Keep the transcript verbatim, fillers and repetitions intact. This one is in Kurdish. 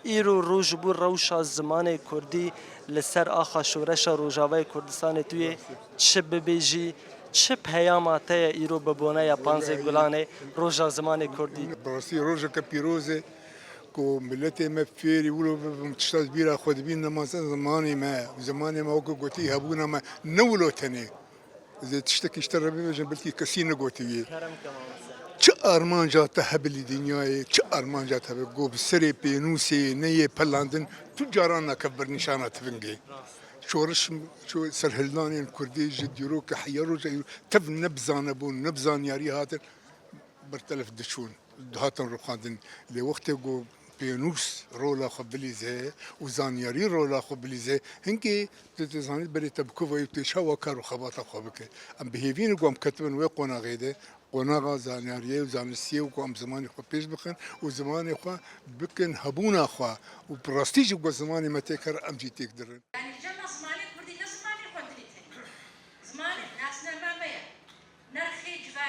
Îro roj bû rewşa zimanê kurdî li ser axa şoreşa Rojavayê Kurdistanê tu yê çi bibêjî, çi peyama te ye îro bi boneya panzê Gulanê roja zimanê kurdî? Bi rastî rojeke pîroz e ku miletê me fêrî wilo bibin, tişta ji bîra xwe dibînin, nema zimanê me, zimanê me wekî gotî hebûna me ne wilo tenê. Ez ê tiştekî ji te re bibêjim, belkî kesî negotiye. Kerem ke mamoste. Çi armanca te hebe li dinyayê, çi armanca te hebe, ku bi serê pênûsê neyê pelandin, tu caran nakev ber nîşana tivingê. Şoriş, şu serhildanên kurdî ji dîrokê heya roja îro tev ne bi zanebûn, ne bi zanyarî hatin, ber telef diçûn, dihatin rûxandin. Lê wextê ku pênûs rola xwe bilîze û zanyarî rola xwe bilîze, hinkê tu dizanî berê te bi ku ve û tê çawa kar û xebata xwe bike. Em bi hêvî ne ku em ketibin wê qonaxê de, qonaxa zanyariyê û zanistiyê û ku em zimanê xwe pêş bixin û zimanê xwe bikin hebûna xwe û bi rastî jî ku zimanê me têk here, em jî têk dirin.